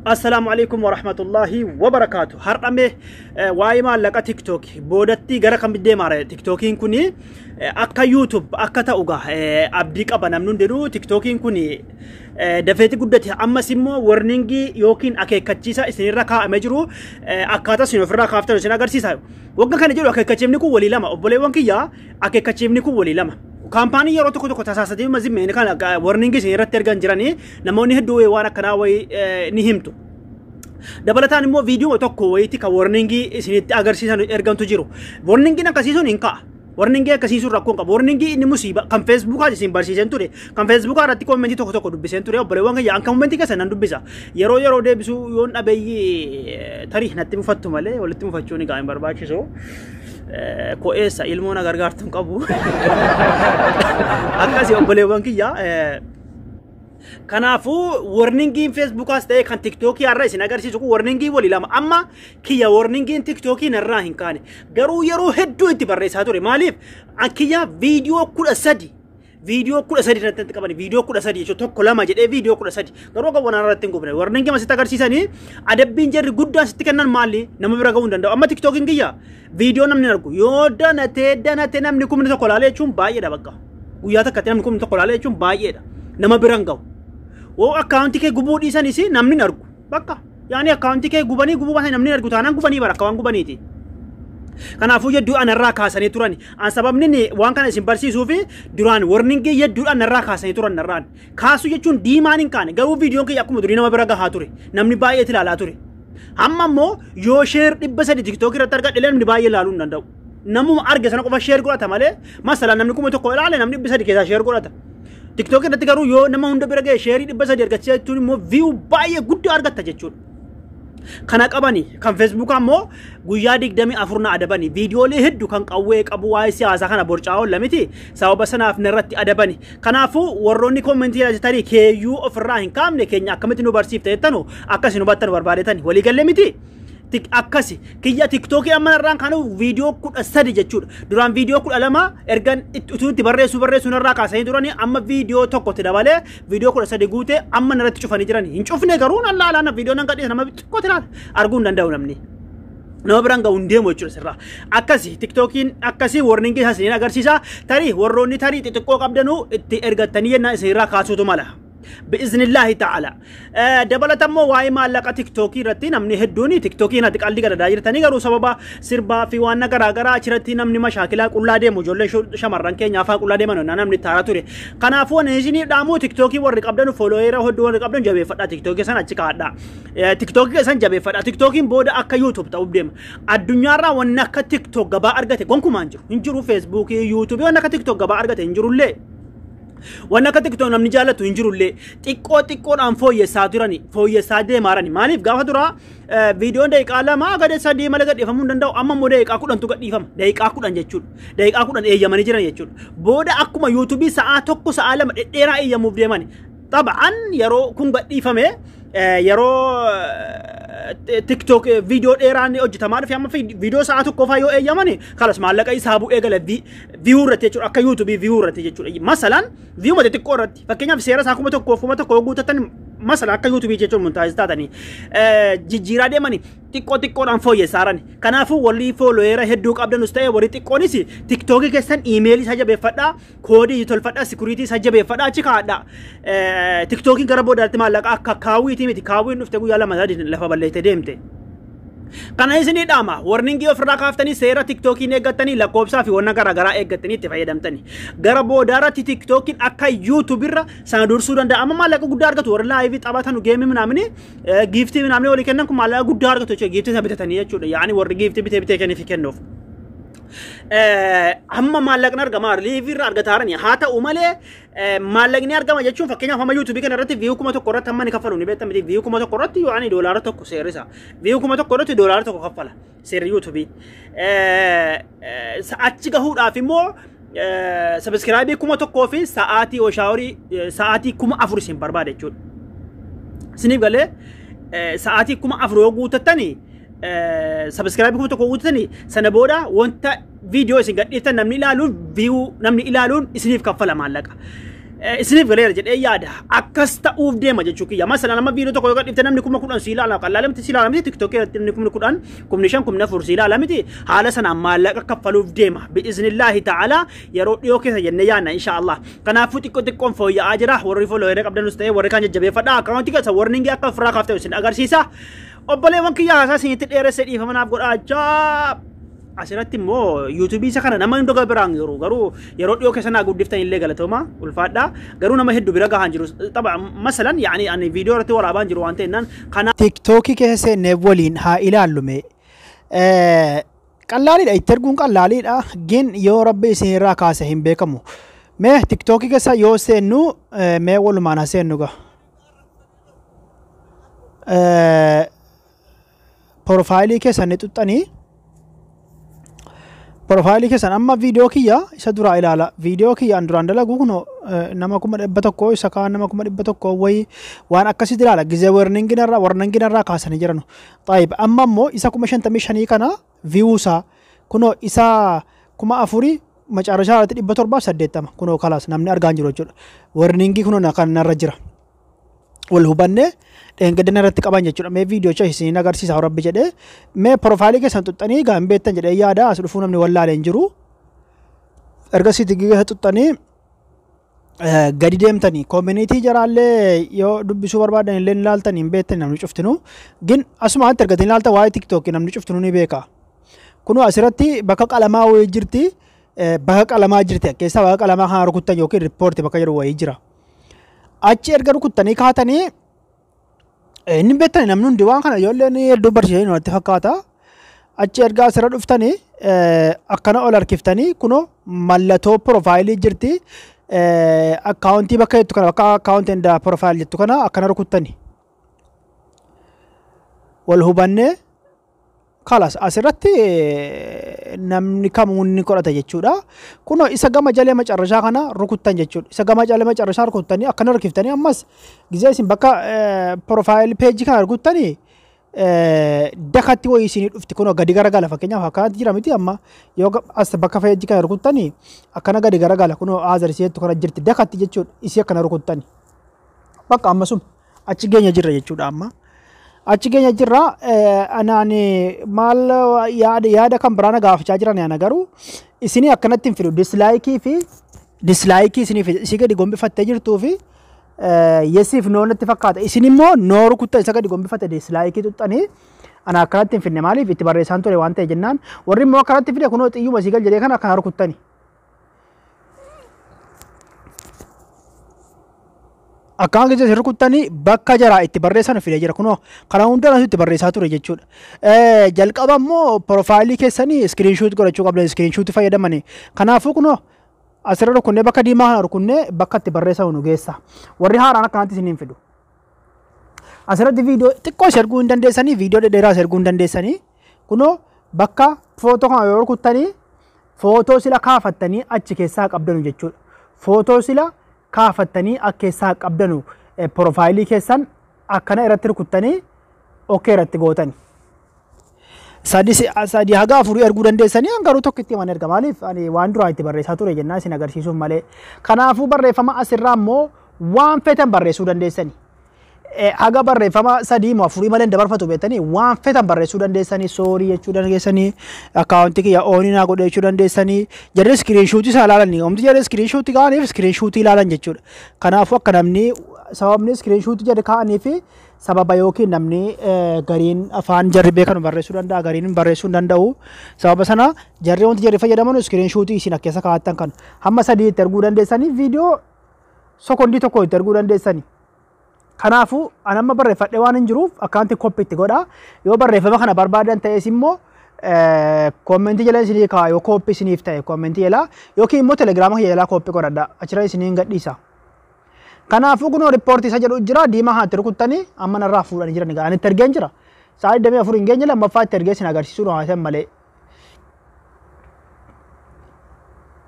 Assalaamu alaikum warahmatullahi wabarakaatu. Har'ame waa'ee maallaqa TikTok boodatti gara kam deemaara? TikTokiin kun akka YouTube akka ta'u gaa abdii qaba namni hundinuu. TikTokiin kun dafeeti guddate. Ammas immoo warningii yookiin akeekkachiisa isinirra kaa'amee jiru akkaataa isin ofirraa kaaftan isin agarsiisa. Wagga kana jedhu akeekkachiifni kun walii lama, obboleewwan kiyyaa, akeekkachiifni kun walii lama. Kaampaanii yeroo tokko tokko tasaasatii mazimmeen kan warningii isin irratti ergan jiranii namoonni hedduu waan akkanaa wayii ni himtu. Dabalataan immoo viidiyoo tokko wayiitti kan warningii isinitti agarsiisan ergantu jiru. Warningiin akkasii sun hin ka'a. Warningii akkasii sun rakkoo hin qabu. Warningii inni musiiba kan Feesbuukaa isin barsiiseen ture. Kan Feesbuukaa irratti koomentii tokko tokko dubbiseen ture. Obboleewwan kiyya, an koomentii keessa nan dubbisa. Yeroo yeroo deebisuu yoon dhabeeyyi tarii natti mufattu malee walitti mufachuun egaa hin barbaachisu. Ko'eessa ilmoo na gargaartu hin qabu. Akkasii obboleewwan kiyya. Kanaafuu warningiin Feesbuukaas ta'ee kan Tiktookii har'a isin agarsiisu kun warningii walii lama. Amma kiyya warningiin Tiktookii narraa hin kaane. Garuu yeroo hedduu itti barreessaa ture. Maaliif? Kiyya viidiyoo 13, viidiyoo 13 irratti qaban, viidiyoo 13 jechuun tokko lama jedhee viidiyoo 13, garuu akka waan irratti hin gubne. Warningii asitti agarsiisanii adabbiin jarri guddaan sitti kennan maali? Nama bira gahuu hin danda'u. Amma Tiktookiin kiyya viidiyoo namni argu yoo danatee danatee namni 1000 ilaalee jechuun baay'eedha bakka. Guyyaa takkatti namni 1000 ilaalee jechuun baay'eedha. Nama bira hin gahu. Woo akkaawuntii kee gubuu dhiisanis namni hin argu. Bakka yaani akkaawuntii kee gubanii gubuu baasanii namni hin argu taanaan gubanii bara akka waan gubaniiti. Kanaafuu yedduu anarraa kaasanii turan. An sababni waan kana isin barsiisuu fi duraan warningii yedduudhaan narraa kaasanii turan narraan. Kaasuu jechuun diimaan hin kaane, garuu viidiyoon kiyya akkuma durii nama bira gahaa ture. Namni baay'eetti ilaalaa ture. Amma immoo yoo share 300 TikTok irratti argadhe namni baay'ee ilaaluu hin danda'u. Namuma arge sana qofa share godhata malee, masalaan namni 1000 ilaale namni 300 keessaa share godhata. TikTok irratti garuu yoo nama hunda bira ga'e sheerii 300 argachiisa jechuun immoo view baay'ee guddaa argatta jechuudha. Kana qabani kan Feesbuukaa immoo guyyaa 24 na adabani. Viidiyoolee hedduu kan qawwee qabu, waa'ee siyaasaa kana borcaa oolla miti, sababa sanaaf narratti adabani. Kanaafuu warroonni koomentii ilaalchitanii keeyyuu ofirraa hin kaafne keenya akkamitti nu barsiifte jettanu akkas nu hubattanu barbaadetani waliigallee miti. Akkasi kiyya Tiktookii amma narraan kaanu viidiyoo 13 jechuudha. Duraan viidiyoo 12 ergan utuu itti barreessuu barreessuu narraa kaasanii turanii, amma viidiyoo tokkotti dabalee viidiyoo 13 guutee amma narratti cufanii jiranii. Hin cufne, garuu nan laalaa viidiyoo nan gadhiisa, nama xiqqootti ilaala, arguu hin danda'u namni. Nama biraan ga'u hin deemu jechuudha sirraa. Akkasi Tiktookiin akkasii warningii isaa isiniin agarsiisa. Tarii warroonni tarii xixiqqoo qabdanuu itti ergattanii yennaa isinirraa kaasuutu mala. Bi'iznillaahi ta'ala. Dabalatammoo waa'ee maallaqa Tiktookii irratti namni hedduun Tiktookiin ati qalbii gadadaa jirtanii, garuu sababa sirbaa fi waan garaa garaa achirratti namni mashaakilaa qullaa deemu, ijoolleen shamarran keenya afaan qullaa deeman namni taaraa ture. Kanaafuu ani isinii dhaamu, Tiktookii warri qabdan, foolooyeera hedduu warri qabdan, jabeeffadhaa, Tiktookii sana achi kaa'adhaa. Tiktookii san jabeeffadhaa. Tiktookiin booda akka YouTube ta'uuf deema. Addunyaarraa wanni akka TikTok gabaa argate gonkumaa hin jiru. Hin jiru. Feesbuukii, YouTubeii wanni akka TikTok gabaa argate hin jirullee. Wanni akka TikTok namni jaallatu hin jirullee. Xiqqoo xiqqoodhaan fooyyessaa turani, fooyyessaa deemaarani. Maaliif? Gaafa dura viidiyoon daqiiqaa 2 gadi 3 malee gadhiifamuu hin danda'u. Amma immoo daqiiqaa 10tu gadhiifama. Daqiiqaa 10 jechuudha. Daqiiqaa 10 eeyyamanii jiran jechuudha. Booda akkuma YouTubeii sa'aa 1, sa'aa 2 dhedheeraa eeyyamuuf deemani. Xaba'an yeroo kun gadhiifame, yeroo TikTok viidiyoo dheeraan hojjetamaa dhufe, amma viidiyoo sa'aa 1 faa yoo eeyyamani kalas maallaqa isaa bu'ee gala view irratti jechuudha, akka YouTubeii view irratti jechuudha. Masalaan view mata xiqqoo irratti, fakkeenyaaf seera isaa 1000, 1000 guuttatan masalaan akka YouTubeii jechuun monetize taatanii jijjiiraa deemani, xiqqoo xiqqoodhaan fooyyessaaran. Kanaafuu warri foolooyeera hedduu qabdanus ta'e warri xiqqoonis TikTokii keessan iimeelii isaa jabeeffadhaa, koodii tolfadhaa, sikuriitii isaa jabeeffadhaa, achi kaa'adhaa. TikTokiin gara boodaatti maallaqa akka kaawwiitii miti, kaawwiin dhufte guyyaa 2 3 lafa balleessite deemte. Kana isinii dhaama, warningii ofirraa kaaftanii, seera Tiktookiin eeggattanii, lakkoofsaa fi wanna garaa garaa eeggattanii itti fayyadamtanii. Gara boodaarratti Tiktookiin akka YouTubeirra sana dursuu danda'a. Amma maallaqa guddaa argatu warri liveii taphatan, gameii minaamini, giftii minaamini walii kennan kun maallaqa guddaa argatu jechuudha. Giftii sana bitatanii jechuudha. Yaani warri giftii bitee bitee kenniif kennuuf. Amma maallaqni argama liveii irra argataa jirani. Haa ta'u malee maallaqni argama jechuun, fakkeenyaaf amma YouTubeii kana irratti view 1000 irratti amma ni kaffalu ni beektan miti? View 1000 irratti yaani $1 seerri isaa. View 1000 irratti $1 kaffala seerri YouTubeii. Achi gahuudhaaf immoo subscribeii 1000 fi sa'aatii watch hourii sa'aatii 4000 isin barbaada jechuudha. Isiniif galee? Sa'aatii 4000 yoo guutattanii, subscribeii 1000 guutattanii, sana booda wanta viidiyoo isin gadhiiftan namni ilaaluun, view namni ilaaluun isiniif kaffala maallaqa. Isiniif galeera jedhee yaada. Akkas ta'uuf deema jechuu kiyya. Masalan nama viidiyoo tokko yoo gadhiifte namni 10,000 si ilaala. Qallaalee miti si ilaala miti TikTokii irratti namni 10,000, 5,000, 4,000 si ilaala miti. Haala sanaan maallaqa kaffaluuf deema. Bi'iznillaahi ta'ala yeroo dhiyoo keessa jennee yaadna insha Allah. Kanaafuu xiqqoo xiqqoon fooyya'aa jira. Warri followerii qabdanus ta'e warri kaan jajjabeeffadha. Akkaawuntii keessa warningii akka ofirraa kaaftee isin agarsiisa. Obboleewwan kiyya, haasaa isinitti dheeresse, dhiifama naaf godhaa. Asirratti immoo YouTubeii isa kana nama hunda biraan jiru, garuu yeroo dhiyoo keessa naa guddiftan illee galatooma, ulfaadha. Garuu nama hedduu bira gahaan jiru. Tapha masalan yaani ani viidiyoo irratti waraabaan jiru waan ta'ennaan kana. TikTokii keessa seennee waliin haa ilaallume. Qallaaliidha, itti erguun qallaaliidha. Gin yoo rabbi isin irraa kaase hin beekamu. Mee TikTokii keessa yoo seennu, mee walumaan haa seennu gaa. Profileii keessan ni xuxxanii, profileii keessan amma viidiyoo kiyya isa duraa ilaala. Viidiyoo kiyya an duraan dalagu kun nama 100,000, isa kaan nama 100,000 wayii waan akkasitti ilaala. Gizee warninginarraa kaasanii jiranu. Xaayib, amma immoo isa 55,000 kana viewuusaa kunoo, isa 4,000 macaarashaa irratti 780 kunoo, kalaas namni argaa hin jiru jechuudha. Warningii kunoo kan narra jira. Wal hubannee dheengadina irratti qaban jechuudha. Mee viidiyoocha isin agarsiisa rabbi jedhee. Mee profileii keessan xuxxanii gaa, hin beektan jedhee yaada, as dhufuu namni wallaalee hin jiru. Erga sitti keessa xuxxanii gadi deemtanii community jaraallee yoo dubbisuu barbaadan illee ni ilaaltanii, hin beektan namni cuftinuu. Gin asumaatti ergatanii ilaaltan, waa'ee TikTokii namni cuftinuu ni beeka. Kunoo asirratti bakka qalamaa wayii jirti. Bakka qalamaa jirti. Keessaa bakka qalamaa kana rukuttan yookiin reportii bakka jedhu wayii jira. Achi erga rukuttanii kaatanii, inni beektan namni hundi waan kana ijoolleen hedduu barsiisanii natti fakkaata. Achi erga asirra dhuftanii akkana ol harkiftanii kunoo mallattoo profileii jirti. Accountii bakka jettu kana, bakka account and profile jettu kana akkana rukuttanii. Wal hubannee, kalas asirratti namni kamuu ni godhata jechuudha. Kunoo isa gama jalee macarrashaa kana rukuttan jechuudha. Isa gama jalee macarrashaa rukuttanii akkana harkiftanii, ammas gizee isin bakka profile pageii kana rukuttanii dakatti wayii isinii dhufti, kunoo gadi garagala. Fakkeenyaaf akkanatti jira miti, amma yoo as bakka pageii kana rukuttanii akkana gadi garagala, kunoo others jettu kana jirti dakatti jechuudha, isii akkana rukuttanii. Bakka ammasuma achi geenya jirra jechuudha amma. Achi geenya jirra. Anaan maal yaada kan biraa na gaafachaa jiran, ana garuu isinii akkanatti hin fidu, dislikeii fi dislikeii isinii fida, isii gadi gombifattee jirtuu fi yesiif no natti fakkaata. Isin immoo no rukuttan, isa gadi gombifate dislikeii tuxxanii. Ana akkanatti hin fidne, maaliif itti barreessaan ture waan ta'e jennaan, warri immoo akkanatti fide kunoo xiyyuma isii gal jedhee kana akkana rukuttani. Akkaan keessa isin rukuttanii bakka jaraa itti barreessan fidee jira, kunoo kana hunda itti barreessaa ture jechuudha. Jalqaba immoo profileii keessanii screenshot godhachuu qabdan, screenshot fayyadamanii. Kanaafuu kunoo asirra rukunnee bakka diimaa kana rukunnee bakka itti barreessan nu geessa. Warri haaraan akkanatti isiniin fidu. Asirratti viidiyoo xiqqoo is erguu hin dandeessanii, viidiyoo dhedheeraa is erguu hin dandeessanii. Kunoo bakka footoo kana yoo rukuttanii footoo sila kaafattanii achi keessaa qabdanu jechuudha. Footoo sila kaafattanii akka keessaa qabdanu profileii keessan akkana irratti rukuttanii okay irratti gootani. Sadi haga afurii erguu dandeessanii, an garuu tokko itti himan erga, maaliif ani waan duraan itti barreessaa ture jennaan isin agarsiisuuf malee. Kanaafuu barreeffama asirraa immoo waan feetan barreessuu dandeessanii. Haga barreeffama sadii moo afurii malee hin dabarfatu beektanii, waan feetan barreessuu dandeessanii, sorry jechuu dandeessanii, accountii kiyya onii naa godhe jechuu dandeessanii. Jarri screenshotii isaa ilaalanii, omti jarri screenshotii kaa'aniif screenshotii ilaalan jechuudha. Kanaafuu akka namni sababni screenshotii jarri kaa'anii fi sababa yookiin namni gariin afaan jarri beekan barreessuu danda'a, gariin barreessuu hin danda'u. Sababa sana jarri wanti jarri fayyadaman screenshotii isin akka keessa kaa'attan kan hamma sadii itti erguu dandeessanii, viidiyoo sekondii tokko itti erguu dandeessanii. Kanaafuu an amma barreeffadhee waan hin jiruuf akkaanti copy itti godha. Yoo barreeffama kana barbaadan ta'es immoo commentii jala isinii kaa'a, yoo copy isiniif ta'e commentii jala yookiin immoo Telegrama kiyya jalaa copy godhadha. Achirra isiniin gadhiisa. Kanaafuu kunoo reportii isa jedhu jira, diimaa kanatti rukuttanii amma narraa fuudhanii jiran egaa ani itti ergeen jira. Sa'a 24 hin geenye, lammaffaa itti ergee isin agarsiisuu haasan malee.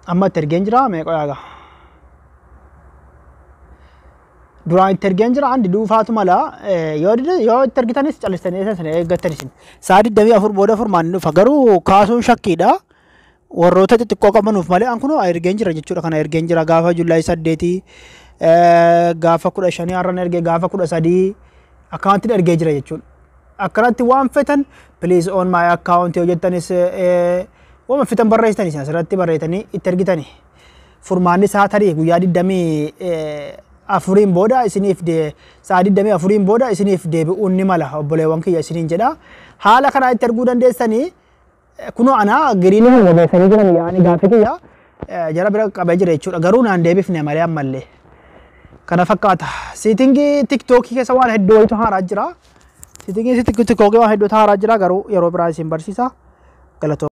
Amma itti ergeen jira, meeqa yaagaa. Duraan itti ergeen jira, andi duufaatu mala, yoo yoo itti ergitanis callistanii isa sana eeggattan isin. Sa'a 24 booda furmaan dhufa, garuu kaasuun shakkiidha. Warroota xixiqqoo qabanuuf malee an kunoo ergeen jira jechuudha, kana ergeen jira gaafa July 8. Gaafa 15 har'an ergee, gaafa 13 akkaawuntiin ergee jira jechuudha. Akkanatti waan fetan, "Please on my account" yoo jettanis, waan fetan barreessitanii asirratti barreessitanii itti ergitanii. Furmaanni isaa tarii guyyaa 24n booda isiniif, sa'a 24n booda isiniif deebi'uun ni mala, obboleewwan kiyya isiniin jedha. Haala kanaa itti erguu dandeessanii. Kunoo ana green kana jabeessanii jiran, yaani gaaffii kiyya jara bira qabee jira jechuudha. Garuu naan deebifne malee ammallee. Kana fakkaata. Setting TikTokii keessa waan hedduu wayitu haaraa jira. Setting TikTokii waan hedduutu haaraa jira, garuu yeroo biraa isin barsiisa. Galatooma.